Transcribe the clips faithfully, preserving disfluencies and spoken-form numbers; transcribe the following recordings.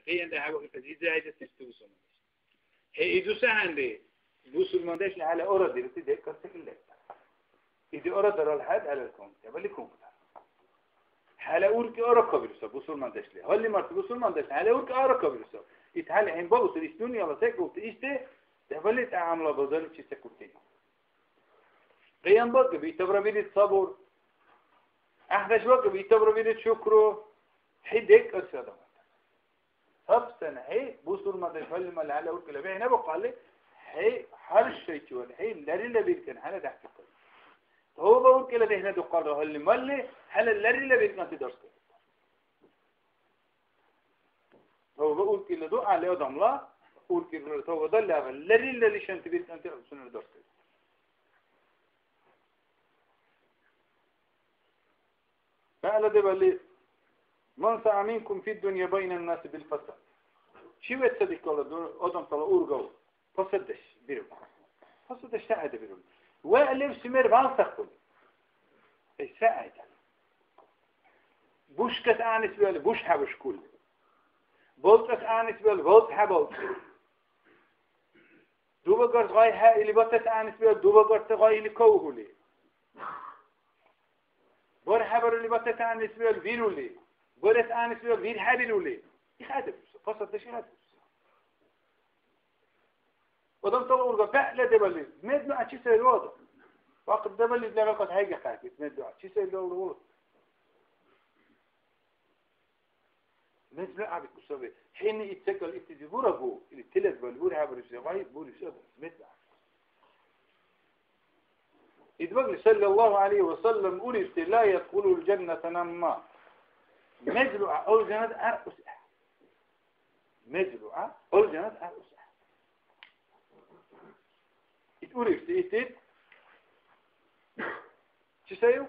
Къиянда хӀябал итар, изайдес ишди бусурмандеш. ХӀе, идуса гьанри, бусурмандешла хӀяла ора дирути декӀарси хӀилла. Иди ора дарал хӀед хӀялал кун, дебали кун. ХӀяла уркӀи ора кабируса бусурмандешли. Гьалли марти бусурмандешли, хӀяла уркӀи ора кабируса. Ит хӀяли гьимбалуси иш дунъяла секӀулти ишди, дебали тӀягӀямла базаричи секӀулти. Къиян бакӀиб, итабра бирид сабур. ГӀяхӀдеш бакӀиб, итабра бирид шукру. ХӀи декӀарси адам. Собственно, хӀи бусурмандеш гьалли-малли хӀела уркӀила бехӀнабухъалли, хӀи гьар шайчивад хӀи лерилра биркӀан хӀела дяхӀдухъал. Тавба уркӀила бехӀнадухъалра гьалли-малли, хӀела лерилра биркӀанти дарс кабиркур. Тавба уркӀила дугӀяли адамла, уркӀила тавба далли, лерилра лишанти биркӀанти сунела дарс кабиркур. БегӀла дебали, «Ман саа минкум фид-дунъя байна ан-наси бил-фасад». Чи вецадикалра ду-, адамтала ургав пасаддеш биру. Пасаддеш сягӀида биру. ВегӀ левси мер валсахъули. Эй, сягӀида. Бушкас гӀягӀнис биалли, буш хӀябушкули. БалцӀас гӀягӀнис биалли, балцӀ хӀябалцӀули. Дубагарс гъай хӀя-, или батес гӀягӀнис биалли, дубагарти гъай или кавхьули. БархьхӀебарули батес гӀягӀнис биалли, вирули. Барес гӀягӀнис биалли, вирхӀебирули. Их адаб буса, пасаддеш их адаб буса. Адамтала урга бегӀла дебали, медну а чи сайри вада. Вахъ дебали левакад хӀейгахъаки, медну а чи сайри вада. Мезли абикӀу саби. ХӀини ит секӀал итизи бурагу, или тилес балбури хӀябаруси гъай бурибси адам. Мезли абикӀу. Идбагли саллаллаху гӀялайхи ва саллям урибси, «Ла ядхулул жанната наммам». Мезлуа алжанат аркьуси. Мезлуа алжанат аркьуси. Ит урибси итид чи саю?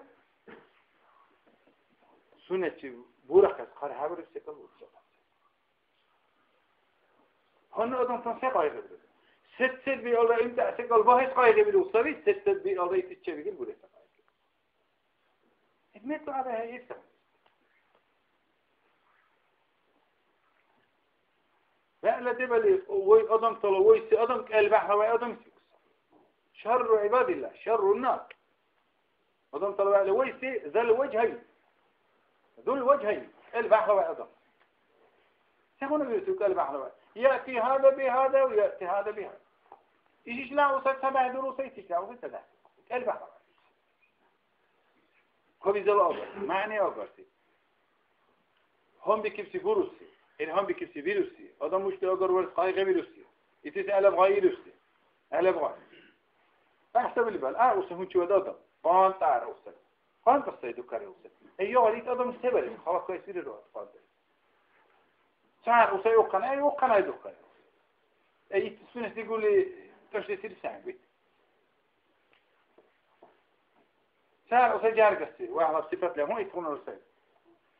Сунечи бурахъес хъархӀебариб секӀал урцахъес. Гьанна адамтан се къайгъибиру? Сецад биалра, имцӀа секӀал багьес къайгъибиру саби, сецад биалра итича бигил бурес къайгъибиру. Идмет дугӀяла хӀейирса. ВегӀла дебали вай адамтала вайси адам кӀел бяхӀла вай адам сикӀус. Шарру гӀибадилла, шарру ннас. Адамтала вегӀла вайси зал ваджгьайн. Зул ваджгьайн. КӀел бяхӀла вай адам. Сегъуна вирусив кӀел бяхӀла вай? Яти гьада би гьада ва яти гьада би гьада. Ишишла уса ца бяхӀдуру, уса итишла уса ца бяхӀдуру. КӀел бяхӀла вай. Кабизала агарси, мягӀни агарси. Гьанбикибси буруси, ил гьанбикибси бируси, адам учӀти агарварес къайгъибируси, итис гӀелаб гъайируси, гӀелаб гъай. ГӀяхӀсабли бал, а, уса гьунчивад адам, къантӀа ара уса. КъантӀа сай дукари уса. Эй, ягъар, ит адам се барес, халакайсири руат къантӀа. Цар уса юхъан, ай, юхъан ай дукари. Эй, ит сунес дигули, тӀашдесири сай бит. Цар уса жаргаси, вагьлаб сипатла гьун итгъуна уса.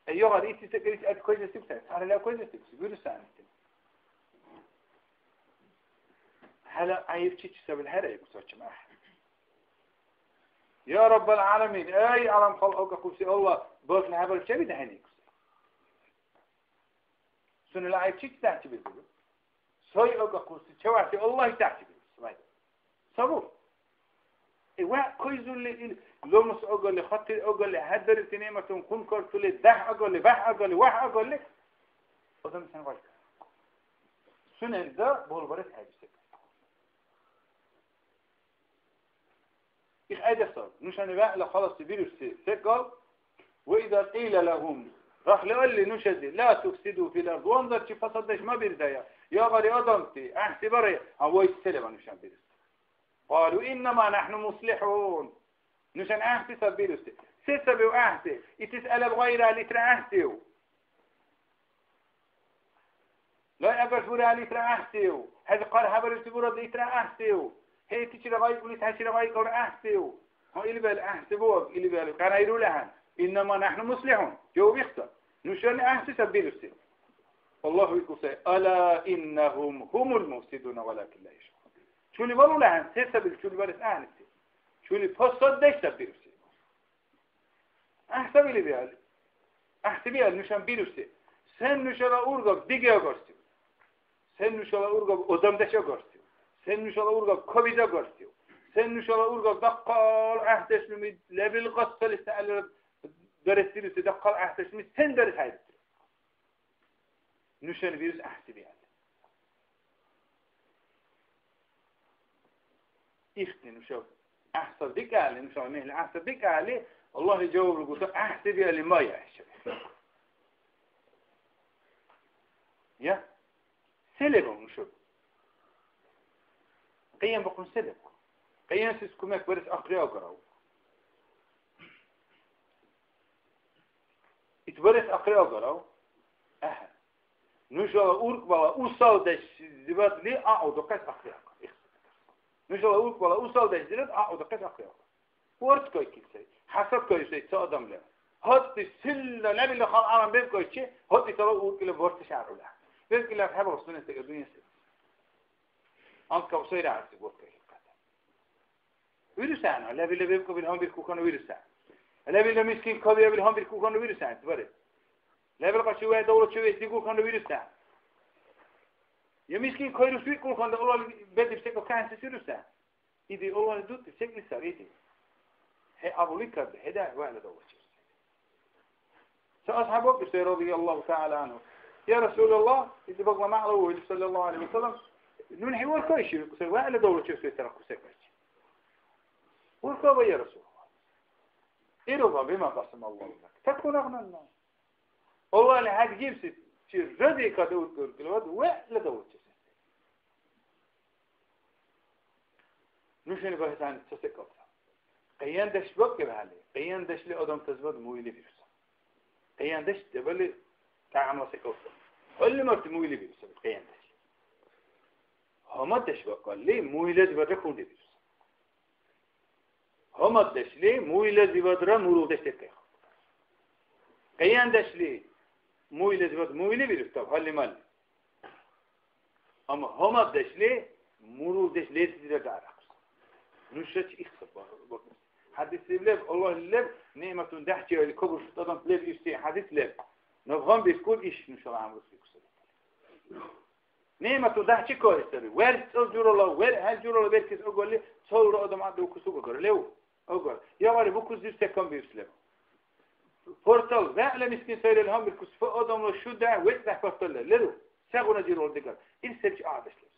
Э, йогъар ити секӀал ит кайзес дигуси, цархӀила кайзес дигуси, вирусани ити. ХӀела гӀяйиб чичи сабил хӀера, игу сарчим ахӀен. Я Раббал гӀаламин, эй, гӀялам халкь акӀахъубси Аллагь, бархли хӀябал чебидахӀен, игуси. Сунела гӀяйиб чичи дяхӀчибизуру? Сай акӀахъубси чевяхӀси Аллагь дяхӀчибизуру, сабай. Сабур. Э, ва кайзурли ил ломус агарли, хатир агарли, хӀяддарибти нематун хъумкартули, дяхӀ агарли, бяхӀ агарли, вяхӀ агарли, адам сен гъайка. Сунела бурбарес хӀебисаг. Ихъайда саб, нушани вегӀла халаси бируси секӀал, ва иза кьила лагьум, рахли алли нушази, ла туфсиду фил ард, ванзарчи фасаддеш мабирдая, ягъари адамти, гӀяхӀси барая, а вайси се леба нушан бирус? Кьалу, иннама нахӀну муслихӀун. Нушани гӀяхӀси саб бируси. Се сабив гӀяхӀси? Итис гӀелаб гъайра литра гӀяхӀсив? Лайикьас буралитра гӀяхӀсив? ХӀези хъархӀебарибси буралитра гӀяхӀсив? ХӀетичира гъайикӀулис хӀечира гъайикӀалра гӀяхӀсив? Гьу, или бегӀли гӀяхӀси буаб, или бегӀли къянайрули ахӀен. Иннама нахӀну муслихӀун. Жаваб ихса. Нушани гӀяхӀси саб бируси. Аллагь викӀуси, ала иннахум хумул муфсидуна валакин ла яшгӀурун. Чули балули ахӀен, се сабил чули барес гӀягӀниси? Чули пасаддеш саб бируси. ГӀяхӀсабили биалли, гӀяхӀси биалли нушан бируси. Сен нушала ургаб диги агарсив? Сен нушала ургаб адамдеш агарсив? Сен нушала ургаб ковид агарсив? Сен нушала ургаб дахъал гӀяхӀдешлуми лебил гъасцалис сягӀялра дарес дируси дахъал гӀяхӀдешлуми сен дарес хӀейрутира? Нушани бирус гӀяхӀси биалли. Ихди нуша гӀяхӀсаб бикӀалли, нушала мегьли гӀяхӀсаб бикӀалли, Аллагьли жаваб лугута, гӀяхӀси биалли, майя хӀушаби. Я? Се лебал нушаб? Къиян бахъун се лебал? Къиянсис кумек барес ахъри агарав? Ит барес ахъри агарав? АхӀен. Нушала уркӀбала усалдеш зибадли аъудухъес ахъри ахъа. Нушала уркӀбала усалдеш зибад аъудухъес ахъри ахъа. Урткайкиб сай, хӀясадкайу сай ца адам лев. ГьатӀи силла лебилра халкь гӀялам бебкӀайчи, гьатӀи цала уркӀила барти шягӀрула. БебкӀила хӀебал сунес декӀар дунъя сай. АнцӀкаб сайра гӀяхӀси буркайкиб. Вирусяна, лебилра бебкӀабил гьанбиркухъан вируса. Лебилра мискин кавиабил гьанбиркухъан вируса, бариб. Лебил къачи вай давлачи вес дигулхъан вируса. Я мискин кайрус викӀулхъан Аллагьли бедиб секӀал кайнси вируса. Иди Аллагьли дути секӀли сари иди. ХӀе абули каб, хӀеда вайла давлачи. Ца асхӀяб вакӀиб сай, радияллаху тагӀала анху. Я Расулаллагь, иди багла мягӀла у, или саллаллаху гӀалайхи ва саллям, нуни хӀи варкайши викӀу сай, вегӀла давлачевси ветарахъу секӀайчи. Варкаба, я Расулаллагь. Ирда бима кьасама Аллагьу лак. Такун агънан нас. Аллагьли хӀед гибси чи разикад уркӀи-уркӀиливад вегӀла давлачевси. Нушани багьесани ца секӀал ца. Къияндеш бакӀибхӀели, къияндешли адамтазибад муили бируса. Къияндеш дебали тӀягӀямла секӀал ца. ХӀулли марти муили бируса къияндеш. Гьамаддеш бакӀалли, муилазибадра хьулри бируса. Гьамаддешли муилазибадра мурулдеш деркайхъу. Къияндешли муилазибад муили бирутав, гьалли-малли. Амма гьамаддешли мурулдеш лерсидира дарахъус. Нушачи ихсаб бакӀибси. ХӀядис леб, Аллагьли леб, ниъматуни дяхӀчиаили кабуршути адамти леб ибси хӀядис леб. Наб гьанбиркур иш нушала гӀямрус бикӀуси. НигӀмату дяхӀчикайс саби. ВерхӀцӀал журала, верхӀел журала беркес агарли, цалра адам гӀяхӀдукус агара. Лев? Агара. Ягъари букусир секунд биубси леб. Портал, вегӀла мискин сайрал гьанбиркус, фу адамла шуда, вецӀ дяхӀ порталла. Леру? Сегъуна жирал дигар? Ил себчи гӀядаш леб.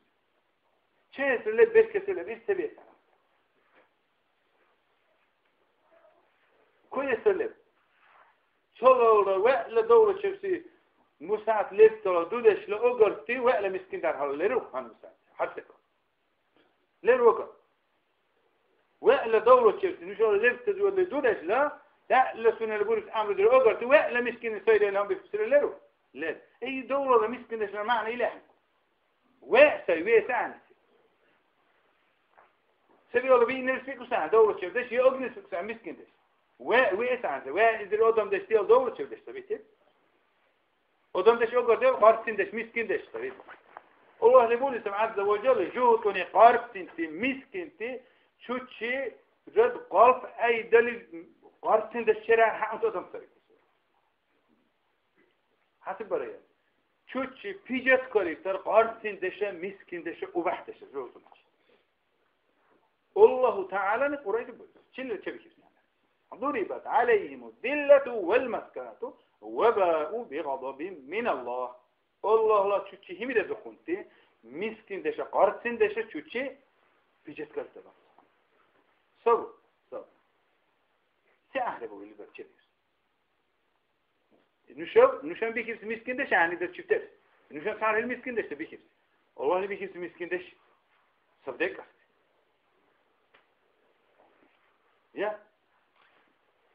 Чейэсра леб, беркесра леб, ил се бетара? Куэсра леб. Цалалра вегӀла давлачевси мусаат лебтала дудешла агарти вегӀла мискин дархьала леру гьанна мусаат. ГьатӀи. Лер вага. ВегӀла давлачевси нушала лебтазивадли дудешла, вегӀла сунела бурес гӀямрудира агарти вегӀла мискин сайрал гьанбиркусира леру? Лер. Эй, давлала мискиндешла мягӀна ил ахӀен. ВегӀ сай, вегӀ сай гӀягӀниси. Се-биалра биънилис бикӀуси ахӀен давлачевдеш, я агнилис бикӀуси ахӀен мискиндеш. ВегӀ, вегӀ сай гӀягӀниси. ВегӀ, изир адамдеш, диал давлачевдеш саби итил. Адамдеш агардеш, къарциндеш, мискиндеш саби. Аллагьли бурисив, гӀязза ва жалла, жугьутӀуни къарцинти, мискинти, чучи, рад къалп гӀяйдали къарциндеш черхӀяхӀянти адам сари. ХӀясиббарая. Чучи пижат карибтар къарциндеша, мискиндеша, убяхӀдеша, жугьутӀуначи. Аллагьу ТагӀялани Кьуръайзиб буриб. Чилра чебихьибси гьанна. ضربت عليهم الذلة والمسكنة وباءوا بغضب من الله. Аллагьла чучи гьимидедухъунти, мискиндеша, къарциндеша чучи пижат карибтар. Сабур, сабур. Се гӀяхӀли буили бер чебиуси? Нушаб, нушан бихибси мискиндеш гӀягӀнидерчиб тес. Нушан цархӀил мискиндешла бихибси. Аллагьли бихибси мискиндеш сабдекӀарси. Я?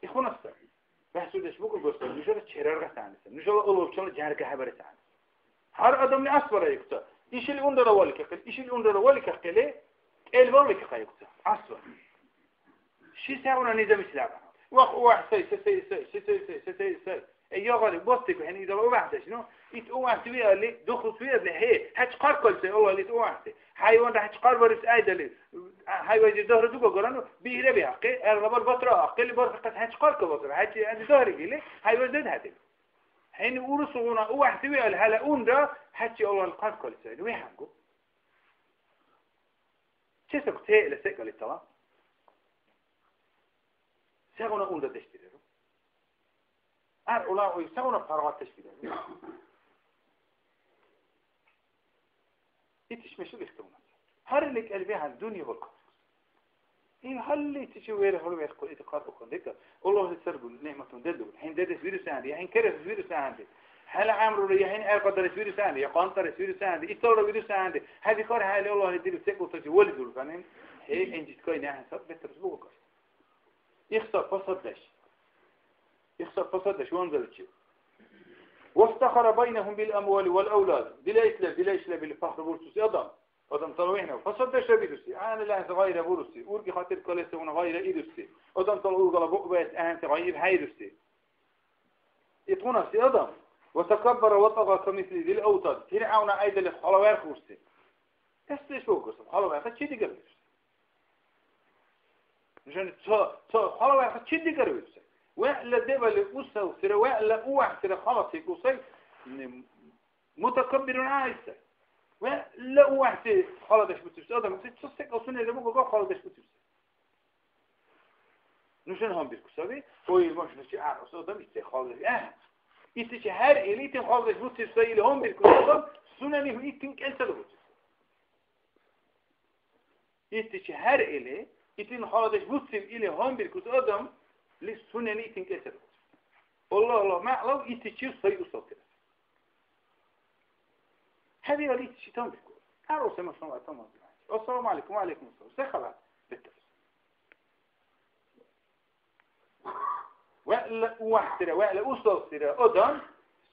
Ихунас саби. БяхӀсудеш букӀу гостар, нушара чераргъес гӀягӀниса. Нушала улавчала жярга хӀебарес гӀягӀниса. Гьар адамли асбара икӀуца. Ишил унрара валикахъили, ишил унрара валикахъили, кӀел балли кахъа икӀуца. Асбара. Ши сегъуна низам исляга? Вахъ у вяхӀ сай, се сай сай, се сай сай, се сай сай. Э, ягъали, бостик, хӀени идала у вяхӀдеш, ну? Ит у вяхӀси виалли, духус виалли, хӀе, хӀяч хъаркали сай, Аллагьли ит у вяхӀси. ХӀяйванра хӀяч хъарбарес айдали, а, хӀяйвайзи дагьра дугагара, ну, бихӀира бихӀахъи, гӀергъабар батра ахъили, бархахъес хӀяч хъарка бакӀира, хӀяч хӀязи дагьригили, хӀяйвайзи дед хӀятил. ХӀуни урусугъуна у вяхӀси виалли, хӀела унра хӀечи Аллагьли хъаркали сайри. ВехӀангу. ЧесакӀ цеэла секӀал итала. Сегъуна унра деш дирару? Ар ула уй сегъуна паргъатдеш дирару? Итиш мешули ихтилман. Гьарли кӀел бихӀян дунъя баркалли. Ил гьалли итичи вера хьули вехъу ити хъарбухъун декӀар. Аллагьли саргули, нигӀматуни делугули. ХӀин дедес вируси гьанди, я хӀин керес вируси гьанди. ХӀела гӀямрули, я хӀин гӀеркъа дарес вируси гьанди, я къантӀарес вируси гьанди, италра вируси гьанди. ХӀязикьар хӀяли Аллагьли диру секӀултачи вали дуркани. ХӀе, гӀинжит кайни ахӀен саб бетарес бугакар. Ихсар пасаддеш. Ихсар пасаддеш ванзаличи. Вафтахара байнахум бил амвали вал авлад. Дила итла, дила ишла били пахру бурцуси адам. Адамтала вегӀнав пасаддешра битуси, гӀягӀнила гӀяхӀси гъайра буруси, уркӀи хатир калесигъуна гъайра ируси, адамтала ургала бугӀбаэс гӀяхӀси гъайиб хӀейруси. Итгъунаси адам, ва такаббара ва тӀагъа камисли зил автад, ФиргӀявна айдали халавяхӀ урси. Эс иш вагурсаб, халавяхӀ чи дигар вируси. Нушани ца, ца халавяхӀ чи дигар вируси. ВегӀла дебали усалсира, вегӀла увяхӀсира халаси кусай, Мутакаббирун гӀяйса. Ва ла у вахти халадеш буцибси адам, ца секӀал сунела бугага халадеш буцибси. Нушани гьанбиркур саби, ой, ил машиначи гӀяргӀуси адам итсе халадеш. ГӀе. Итичи гьар или итин халадеш буцибси или гьанбиркур адам, сунени хӀу итин кӀелцада буцибси. Итичи гьар или, итин халадеш буциб или гьанбиркус адам, ли сунени итин кӀелцада буцибси. Аллагьла мягӀлав итичи сай усалтира. ХӀебиалли, итичи тамбиркур. Гьар усе машгьурла тамандирайчи. Ассаламу алейкум, ва алейкум ассалам. Се хала? Бетар. ВегӀла увяхӀсира, вегӀла усалсира адам,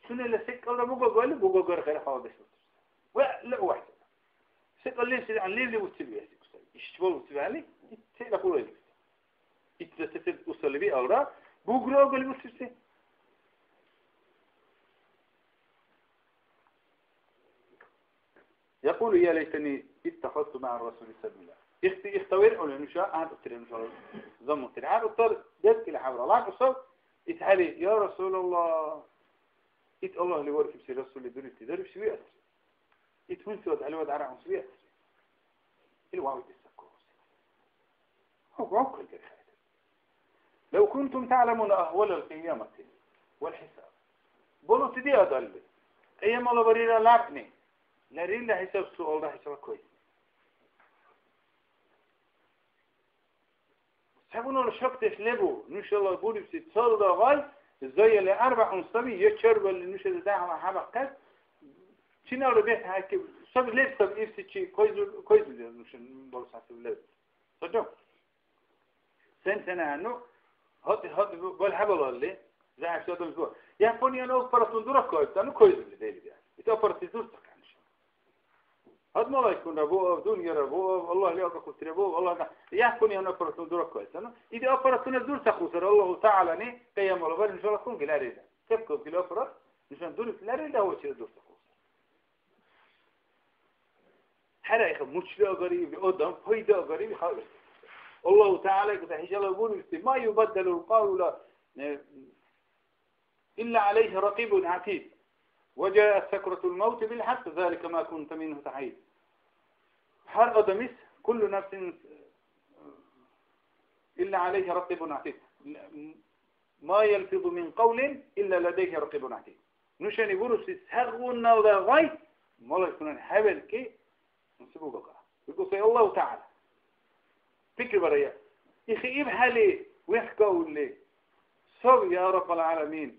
сунела секӀалра бугагали, бугагар хӀера халадеш бутур. ВегӀла увяхӀсира. СекӀал левсира, левли уцили виэс икӀусай. Ишчибал уцибали, ит села хулай. Итра сецад усали биалра, бугра агалвирсибси. Якьулу: «Я лайтани иттахазту магӀа расули сабила». Ихти ихтавирхьули нуша гӀяртӀутира нушала замунтира. ГӀяртӀутар дебкӀили хӀябра лябкьусав. ИтхӀели: «Я Расулалла, ит Аллагьли вархьибси Расулли дурибти дарибси виасри». Ит гьунчивад гӀелавад арагӀунси виасри. Ил вявдес саккурси. Гьу, гьу, кайдер хайдер. Лав кунтум та'ламуна ахвалал кьиямати вал хӀисаб. Балути диадалли, кьиямала барира лябкьни, лерилра хӀисаб суалра хӀисаб кайсни. Сегъуна шакдеш лебу, нушала бурибси цалра гъай, заяли арбякьун саби, я чарбалли нушази дягӀла хӀябахъес, чиналра бехӀхӀейкиб, саби леб саб ибси чи кайзур-, кайзули нуша балуси хӀясиб леб. Саби. Сен-сенахӀенну, гьатӀи, гьатӀи, балхӀебалалли, зягӀипси адамлис бу-, Японияна аппаратуна дуракаибтану кайзурли дели диаб. Ит аппаратли дурцахъан нуша. Гьад малайкунра буаб, дунъяра буаб, Аллагьли акӀахъутира буаб, Аллагьна Японияна аппаратуна дуракаибтану. Иди аппаратуна дурцахъусара Аллагьу ТагӀялани кьиямала бархӀи нушала кунгил арира. Кепкабкили аппарат нушани дурибтил арира, дагьвачира дурцахъусара. ХӀера, иха мучли агарли, адам пайда агарли, хавир. Аллагьу ТагӀяла икӀута хӀяжала бурибти: «Ма юбаддалул кьавла, э, илля гӀяляйхӀи ракьибун гӀятид. Ва жаат сакратул мавти бил хӀякь, залика ма кунта минхӀу тахӀид». Гьар адамис, куллу нафсин, э, илля гӀяляйхӀи ракьибун гӀятид. Ма ялфизу мин кьавлин илля ладайхӀи ракьибун гӀятид. Нушани буруси сегъуналра гъай малайкунани хӀебелкӀи, нуси бугагара. ВикӀусай Аллагьу ТагӀяла. Пикрибарая. Ихи ибхӀели вехӀкаулли сав, я Раббал гӀаламин.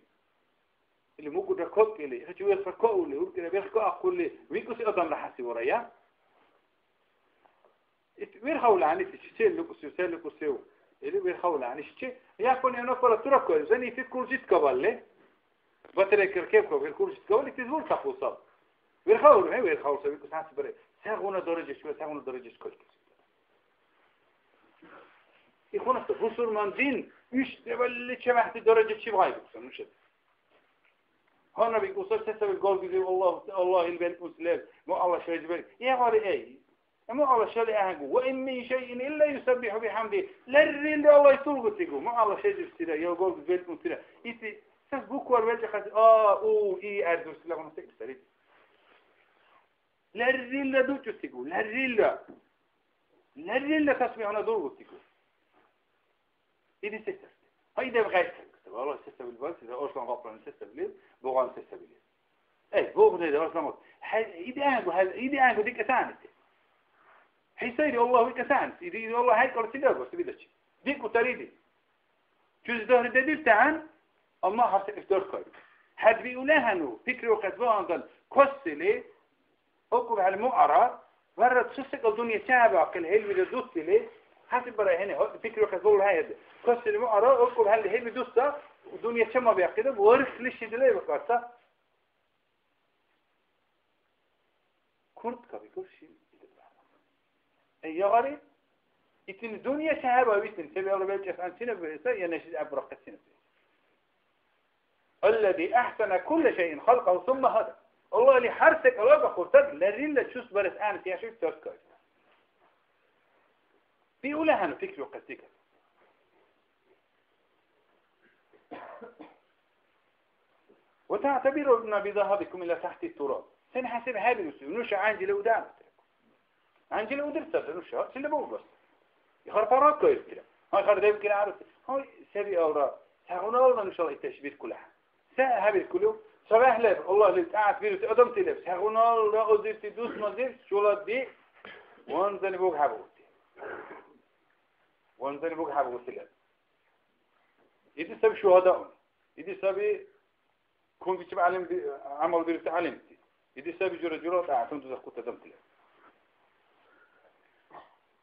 Или мукӀудра кокили, ихичи вехӀкаулли, уркӀира вехӀкаахъули, викӀуси адамра хӀясибарая. Ит вирхаулани ит чи сел лукӀусив, сел лукӀусив? Или вирхаулани ит чи? Япония аппаратура кайзани ит куржит кабалли. Батарейкар кебкаб, ил куржит кабалли, ит зур тахусаб. Вирхаул, хӀе, вирхаул саби, кус хӀясибари. Сегъуна даража чула, сегъуна даража чула кайкибси. Ихунаса бусурман дин, иш дебали чевяхӀти даража чеб гъайбуксан, нушаб. Гьанна бикӀуса, се саби галгизив Аллагь, Аллагь ил белкӀунси леб, ва Аллагь шайзи белкӀ. Ягъари, эй, Амма Аллагь шали ахӀенгу, «Ва ин мин шайин илля юсаббихӀу бихӀямди». Леррилра Аллагь тулгутигу. Ма Аллагь шайзибсира, я Аллагь белкӀунсира. Ити Сес буквар велчӀахъес а, у, и гӀердурсилагъуна секӀал сари. Леррилра дучӀусигу, леррилра. Леррилра тасбихӀуна дургъусигу. Иди се сарри. Гьайда, гъай сарри. Валлагь, се сабил бал, се Арслан Гъапрани се сабили, бугъан се сабили. Эй, бугъни, Арслан Гъап-, хӀе-, иди гӀянгу, хӀе-, иди гӀянгу дикӀа саниси. ХӀисайри Аллагь викӀа саниси. Иди, иди Аллагь хӀейкьалси дагу, сабидачи. ДикӀутари иди. Чузи дагьри дедибтагӀян, амма гьар секӀал даркайд. ХӀед виули ахӀену, пикриухъес багьандан косили, акӀубхӀели муара, варра ца секӀал дунъя чехӀебаахъили, хӀелбира дусили, хӀясиббарахӀени, гьатӀи пикриухъес балули хӀейхӀеди. Косили муара, акӀубхӀели хӀелби дуса, дунъя чемабиахъида, вархли шидила ибкьарса. Куртка бикӀур ши. Э, ягъари, итини дунъя чехӀебаиб итини, се биалра белчӀес гӀян чинаб биэса, я нешли гӀеббурахъес чинаб биэса. Аллади ахӀсана кулла шайин халкьаху сумма гьада. Аллагьли гьар секӀал агахъуртаг лерилра чус барес гӀягӀниси яшавси цархкайс. Биули ахӀену пикриухъес дигара. وتعتبرون بذهابكم إلى تحت التراب. Сен хӀясиб хӀебируси, нуша гӀянжила ударутира. ГӀянжила удирцарра нуша, чили балбас. Ихар паракка иртира. Гьай, хар девкӀира гӀяруси. Гьай, се биалра, сегъуналра нушала итдеш биркула. Се хӀебиркулив? ЦавехӀ леб, Аллагьли тӀягӀят бирути адамти леб. Сегъуналра узирти дусмазир чула ди ванзани буг хӀебалути. Ванзани буг хӀебалути леб. Иди саби шугьадаун. Иди саби кункичиб гӀялим би-, гӀямал бирути гӀялимти. Иди саби жура-жура тӀягӀятуни дузахъути адамтира.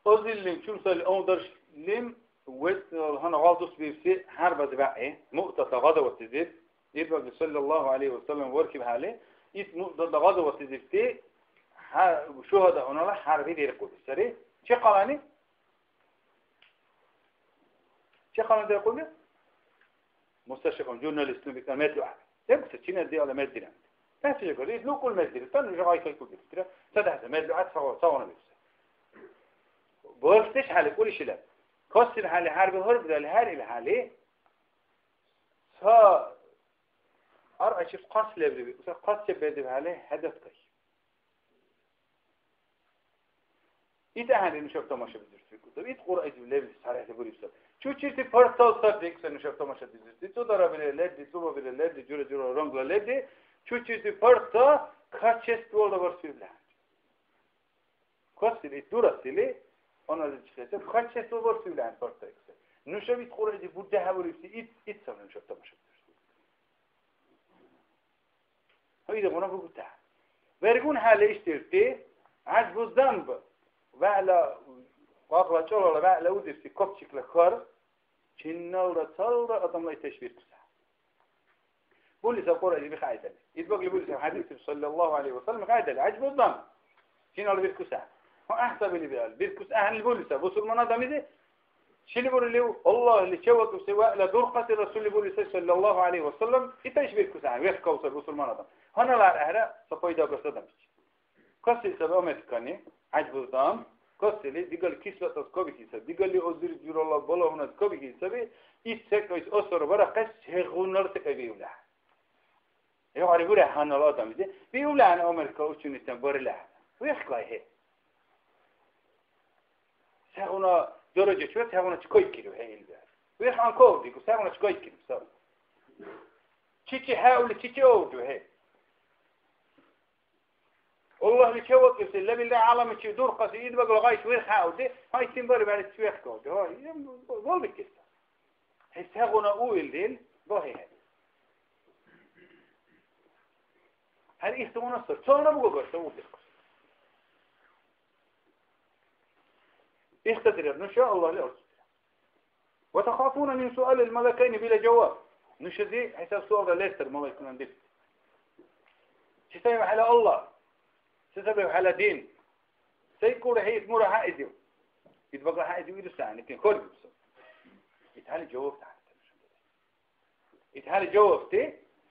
Озиллим чумсали авдаршлим вецӀал гьанна гъал дус биибси хӀярбази бягӀи, Муътата гъазаватлизиб, Идбагли саллаллаху гӀялайхи ва саллям вархьибхӀели, ит Муътата гъазаватлизибти хӀя-, шугьадаунала хӀярби диркьули сари. Чи къалани? Чи къалани диркьули? Мусташикъун, журналистуни бикӀар медли ахӀен. Лебкуса, чинад диалли меддиран. Набчи жагали, ил лукӀул меддири, тан жагай кайкули диртира, ца дяхӀси медли ахӀен, ца, ца вана бикӀуса. Бархьдеш хӀяли кӀули шила. Касили хӀяли, хӀярби гьаргдали, хӀяр ил хӀяли. Ца аргӀячиб хъас лебри бикӀуса, хъас чеббедиб хӀяли, хӀедат кайхьи. Ит ахӀенри нушаб тамашабизурси викӀуса. Ит Кьуръайзив лебли сархӀели буриб саб. Чучирти партал сарри икӀуса нушаб тамашабизурси. Цудара бирар лерри, цӀуба бирар лерри, жура-жура рангла лерри. Чучирти парта качествола барсбирулехӀе. Касили, ит дурасили, анализчи хӀесаб, качество барсбирулехӀе парта икӀуса. Нушаб ит Кьуръайзив бурдехӀе бурибси, ит, ит сабри нушаб тамашабизурси. ХӀу илгъуна бугута. ВергунхӀели ишдирти, гӀяжбуздан вегӀла, вахла чӀалала вегӀла удирси копчикла хар, чиналра цалра адамла итеш биркуса. Були саб Кьуръайзи бихӀяйдали. Идбагли були саб хӀядисиб, саллаллаху гӀялайхи ва саллям, хӀяйдали, гӀяжбуздан. Чиналра биркуса. ХӀу гӀяхӀсабили биалли, биркус гӀягӀнили були саб. Бусурман адам изи, Чили бурилив? Аллагьли чевакӀибси вегӀла дурхъаси Расулли бури сай, саллаллаху гӀялайхи ва саллям, ита ишбиркуси гӀяхӀ, вегӀ кавсар бусурман адам. Гьаннала гӀяхӀра ца пайдабарес адамличи. Касили саби Американи, гӀяжбуздан, касили, дигалли кислотас кабихьили саби, дигалли узир журала балагьунас кабихьили саби, ит секӀайс асар барахъес сегъунар секӀайбиубли. ГӀевгъари буре гьаннала адамлизи, биубли гьанна Америка ученыйтан барили гьанна. ВегӀ кайхьи. Сегъуна даража чула, сегъуна чукайкиру хӀе ил бегӀ. ВегӀ анкавдигу, сегъуна чукайкиру саб. Чичи хӀяули, чичи овду хӀе. Аллагьли чевакӀибси, лебилра гӀяламичи дурхъаси идбагла гъайс вегӀ хӀяуди, гьайтин барибхӀели вегӀ кавди. Гьай, балбикибси. ХӀе сегъуна у илдил багьи хӀед. Гьар ихтигъуна сар. Цалра бугагар, ца убиркус. Ихтадирар нуша Аллагьли арцудира. وتخافون من سؤال الملكين بلا جواب. Нушази хӀисаб суалра лертар малайкунан дирти. Чи сай хӀела Аллагь? Се саби хӀела дин? Сайкура хӀейс мура хӀяизив? Идбагла хӀяизив иду сани, кин хорбибсу. ИтхӀели жаваб тяхӀяр. ИтхӀели жавабти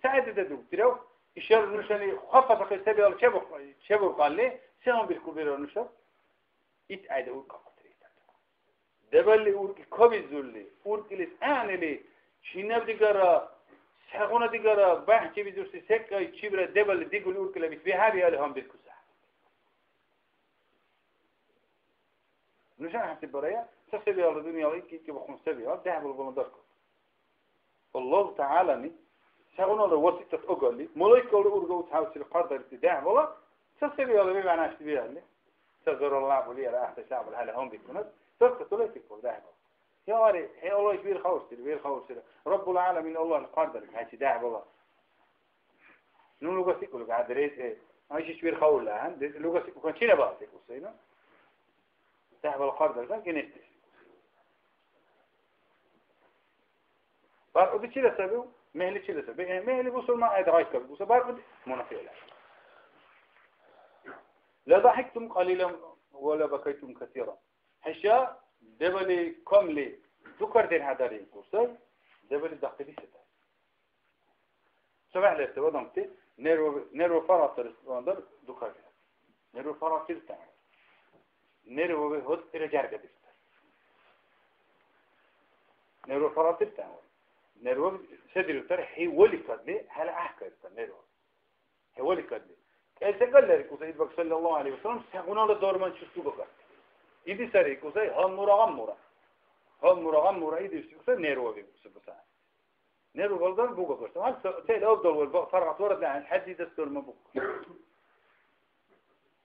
сягӀида дедугтирав? Ишар нушани хапа сахъи се-биалра чебухъ-, чебуркъалли, се гьанбиркулрира нуша? ИтхӀейда уркӀахъутири итарра. Дебали уркӀи кабизурли, уркӀилис гӀягӀнили, чинаб-дигара Сегъуна-дигара бяхӀчибизурси секӀайчибра дебали дигули уркӀила бис бихӀябиалли гьанбиркуса. Нуша хӀясиббарая, ца се-биалра дунъяла икӀи-икӀи бухъун се-биал дяхӀ балбална даркаб. Аллагь ТагӀялани сегъуналра васитат агарли, малайкалра урга уцхӀявсили хъардарибти дяхӀ бала, ца се-биалра вегӀ-вегӀнашти биалли, ца зарал набули яра гӀяхӀти сабал хӀяла гьанбикунас, даркатула икӀикӀур дяхӀ бала. Я гъари, хӀе Аллагь вирхаурсири, вирхаурсири. Раббул гӀаламин Аллагьли хъардариб хӀечи дяхӀ бала. Ну луга сикӀулга хӀядирес, э, айшиш вирхаулла, а? Де-, луга сикӀулган чина бала сикӀуса, ну? ДяхӀ бала хъардариб, генетик. Баркьуди чила саби? Мегьли чила саби? Э, мегьли бусурман айда гъайкаб, буса баркьуди мунафигӀла. لا ضحكتم قليلا ولا بكيتم كثيرا. ХӀеша дебали камли дукар дерхӀадарикӀуса, дебали дахъили сета. ЦабехӀ лебти адамти нерва, нерва паратирес адамдар дукарбирар. Нерва паратиртан. Нерваби гьудкӀира жяргадиртар. Нерва паратиртан. Нерва се дирутар, хӀевали кадли, хӀела гӀяхӀкадиртар нерва. ХӀевали кадли. КӀел секӀал лерикӀуса Идбаг саллаллаху гӀалайхи ва саллям, сегъунала дарман чус дугагар. Иди сари икӀусай, гьаннура гъаммура. Гьаннура гъаммура иди икӀуса, нерва бикӀуса буса. Нерва балдан бугагар. Гьал ца-, цел авдал вал ба-, фаргъат варад лехӀен, хӀед идас дарман бугагар.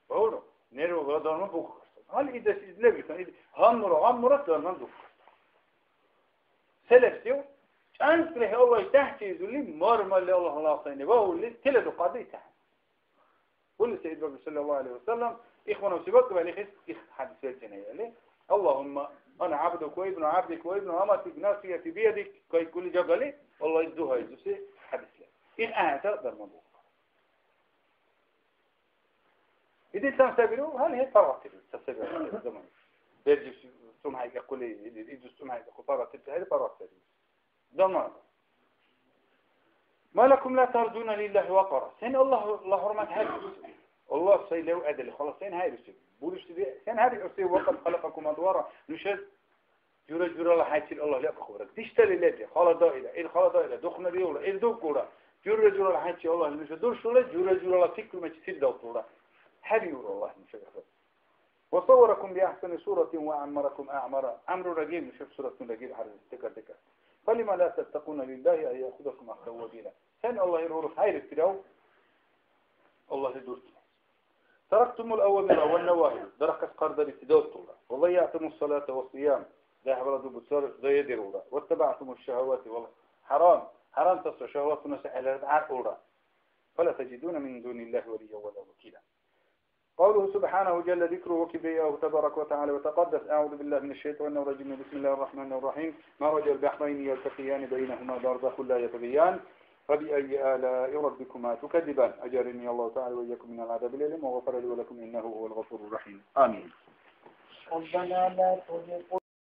Бавлу, нерва балдан дарман бугагар. Гьал идас из лебли хан, ид гьаннура гъаммура дарман бугагар. Се лебсив? ЧӀянкӀли хӀе Аллагь тяхӀчи изули, мармалли Аллагьла ахъайни ва улли, тиладу кьади тяхӀ. Хъули Саид Бакр саллаллаху алейхи ва саллям, ихванав сибакъ вали хис, их хадис велчӀена яли. Аллагьумма, ана абдук ва ибну абдик ва ибну аматик, насияти биядик, кайкули жагали, Аллагь дугьа изуси хадис ле. Их ахӀенса дарман бу. Иди сам сабиру, гьали хӀед паргъатири, ца сабиру, заман. Бердис сумхӀяй кахъули, иди, иди сумхӀяй кахъу паргъатири, хӀед паргъатири. Даман. Ма лакум ла тарджуна лиллахи вакъара. Сен Аллагьла хӀурмат хӀебируси? Аллагь сай лев гӀедали, халас сен хӀейруси? Буришли сен хӀебируси? Ва къад халакакум адвара. Нуша жура-журала хӀяйчир Аллагьли акӀахъубра. Диштали лебли, хала даила, ил хала даила, духънабиула, ил дубкӀура. Жура-журала хӀяйчи Аллагьли нуша дуршула, жура-журала пикрумачи сирдалтура. ХӀебиур Аллагь нушаб. وصوركم بأحسن صورة وأعمركم أعمارا. ГӀямру рагил, нушаб суратуни рагил гьар декӀар-декӀар. فلم لا تتقون لله أن يأخذكم أخذا وبيلا. Сен Аллагьли рурус гьайритирав? Аллагьли дуртӀни. تركتم الأوامر والنواهي. Дарахъес хъардарибти далтулра. وضيعتم الصلاة والصيام. ДяхӀ-бала дубуцар заядирулра. واتبعتم الشهوات والحرام. ХӀярамтас ва шагьватунас гӀеларад гӀяркьулра. فلا تجدون من دون الله وليا ولا وكيلا. قوله سبحانه جل ذكره وكبرياؤه تبارك وتعالى وتقدس، أعوذ بالله من الشيطان الرجيم، بسم الله الرحمن الرحيم، مرج البحرين يلتقيان بينهما برزخ لا يبغيان، فبأي آلاء ربكما تكذبان؟ أجارني الله تعالى وإياكم من العذاب الأليم وغفر لي ولكم إنه هو الغفور الرحيم. آمين. ربنا لا تزغ